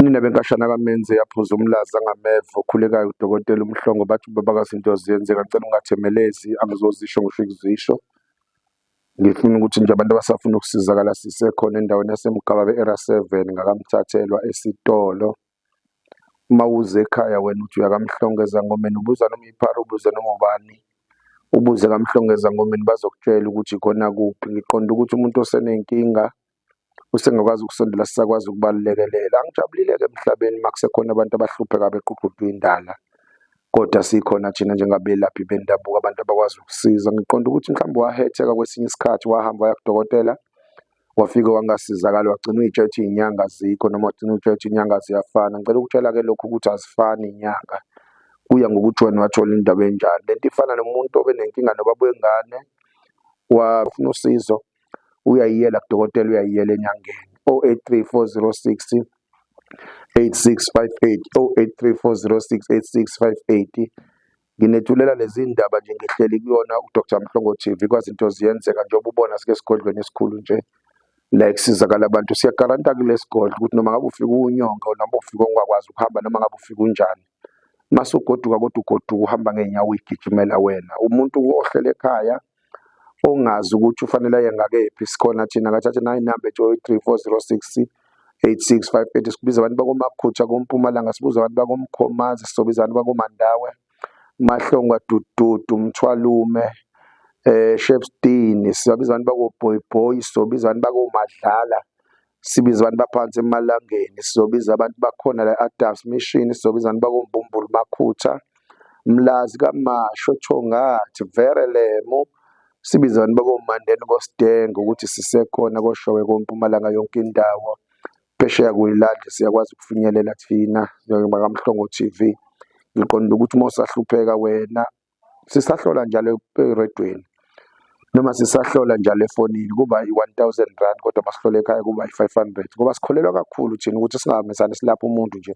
Nina benkashana kaMenzi yaphuza umlaza angameva okhulekayo uDokotela uMhlongo bathi ubabakazi into ziyenzeka ngicela ungathemelezi angizozisho ngisho ukuzisho. Ngifuna ukuthi nje abantu abasafuna ukusizakala sisekhona endaweni yaseMgababa e-Area 7 ngakamthathelwa esitolo. Uma uze ekhaya wena uthi uyakamhlongo ezangomeni ubuza noma iphara ubuze noma ubani ubuze kamhlongo ezangomeni bazokutshela ukuthi khona kuphi. Ngiqonda ukuthi umuntu osenenkinga usengakwazi ukusondela sisakwazi ukubalekelela. Angijabulile-ke emhlabeni uma kusekhona abantu abahlupheka beququdwa indala kodwa sikhona thina njengabelaphi bendabuko abantu abakwazi ukusiza. Ngiqonda ukuthi mhlawumbe wahetheka kwesinye isikhathi wahamba waya kudokotela wafike wangasizakala wagcina uy'tshela ukuthi iy'nyanga azikho noma wagcina uy'tshela ukuthi iy'nyanga ziyafana. Ngicela ukutshela-ke lokhu ukuthi azifani iy'nyanga kuya ngokuthi wena wathola indaba enjani. Le nto ifana nomuntu obenenkinga nobaba wengane wafuna usizo uyayiyela kudokotela uyayiyela enyangeni. 083 406 8658 083 406 8658. Nginethulela lezi ndaba nje ngihleli kuyona uDr Mhlongo TV kwazi into ziyenzeka njengoba ubona sike esigodlweni esikhulu nje la ekusizakala abantu siyagaranta kule sigodlo ukuthi noma ngabe ufika unyonga noma ufika ungakwazi ukuhamba noma ngabe ufika unjani mase ugoduka kodwa ugoduka uhamba ngey'nyawo uyigijimela wena umuntu ohlele ekhaya ongazi ukuthi ufanele aye ngakephi sikhona thina ngathatha nayi inamba ethi 083 406 8658 sibiza abantu bakomakhutha kompumalanga sibuza abantu bakomkhomazi sizobiza abantu bakomandawe mahlongwa dududu mthwalume Shepstone sizobiza abantu bakoBhoyibhoyi sizobiza abantu bakoMadlala sibiza abantu baphansi emalangeni sizobiza abantu bakhona la Adams Mission sizobiza abantu bakoMbumbulu Makhutha Mlazi kaMasho Thongathi Verelemu sibiza abantu bakoMandeni koSidenge ukuthi sisekhona koShowe koMpumalanga yonke indawo phesheya kuyilandle siyakwazi ukufinyelela thina bakaMhlongo TV. Ngiqonda ukuthi uma usahlupheka wena sisahlola njalo eredweni noma sisahlola njalo efonini kuba i-1000 rand kodwa masihlola ekhaya kuba i-500 ngoba sikholelwa kakhulu thina ukuthi singahambisani silapha umuntu nje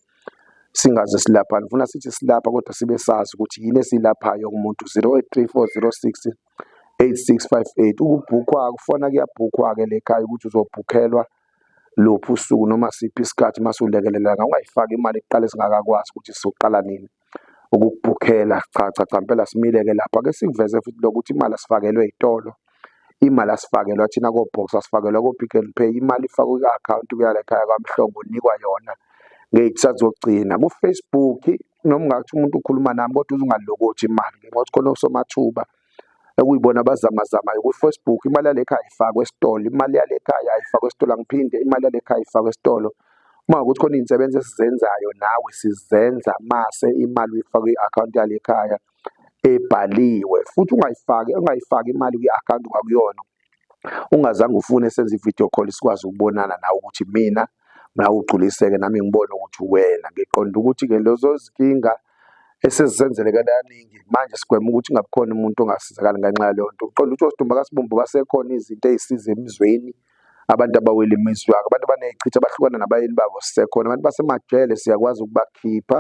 singaze silaphane funa sithi silapha kodwa sibe sazi ukuthi yini esilaphayo kumuntu 083406 8658 ukubhukhwa kufona kuyabhukhwa-ke le khaya ukuthi uzobhukhelwa luphi usuku noma siphi isikhathi mase ulekelelanga ungayifaki imali kuqala singakakwazi ukuthi sizoqala nini ukukubhukhela. Cha cha cha mpela simile-ke lapha ake sikuveze futhi lokuthi imali asifakelwe ey'tolo imali asifakelwa thina ko-Boxer asifakelwa ko-Pick n Pay imali ifakwe kwi-akhawunti kuya la ekhaya kwaMhlongo unikwa yona ngey'khathi zokugcina. Ku-Facebook noma ungathi umuntu ukhuluma nami kodwa uze ungalokothi imali ngenxa yokuthi khona osomathuba ekuyibona abazamazamayo ku-Facebook imali yale khaya ifakwe esitolo imali yale khaya ayifakwe esitolo angiphinde imali yale khaya ifakwe esitolo uma ukuthi khona iy'nsebenzi esizenzayo nawe sizenza mase imali uyifake kwi-akhawunti yale khaya ebhaliwe futhi ungayifaki ungayifaki imali kwi-akhawunti kwakuyona ungazange ufune senze i-video call sikwazi ukubonana nawe ukuthi mina nawe ugculiseke nami ngibone ukuthi wena ngiqonda ukuthi-ke lezo zinkinga esezisenzele kaningi manje sigwema ukuthi kungabi khona umuntu ongasizakali ngenxa yaleyo nto uqonda ukuthi osidumba kasibumbu basekhona izinto ey'siza emizweni abantu abawela imizwa abantu abaney'chitho abahlukana nabayeni babo sisekhona abantu basemajele siyakwazi ukubakhipha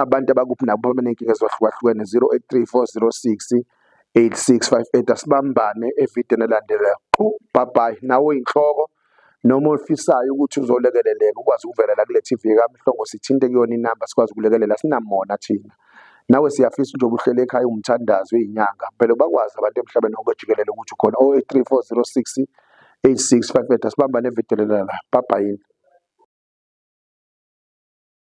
abantu abakuphi nabo abaney'nkinga ezahlukahlukene 083 406 8658 asibambane evideni elandelayo qhu bye bye nawe uyinhloko noma ofisayo ukuthi uzolekeleleka ukwazi ukuvela la kule TV kaMhlongo sithinte kuyona inamba sikwazi ukulekelela sinamona thina nawe siyafisa njengoba uhlele ekhaya umthandazo uyinyanga phela bakwazi abantu emhlabeni wonke jikelele ukuthi ukhona 083406 8658 asibambane evideni la bye bye.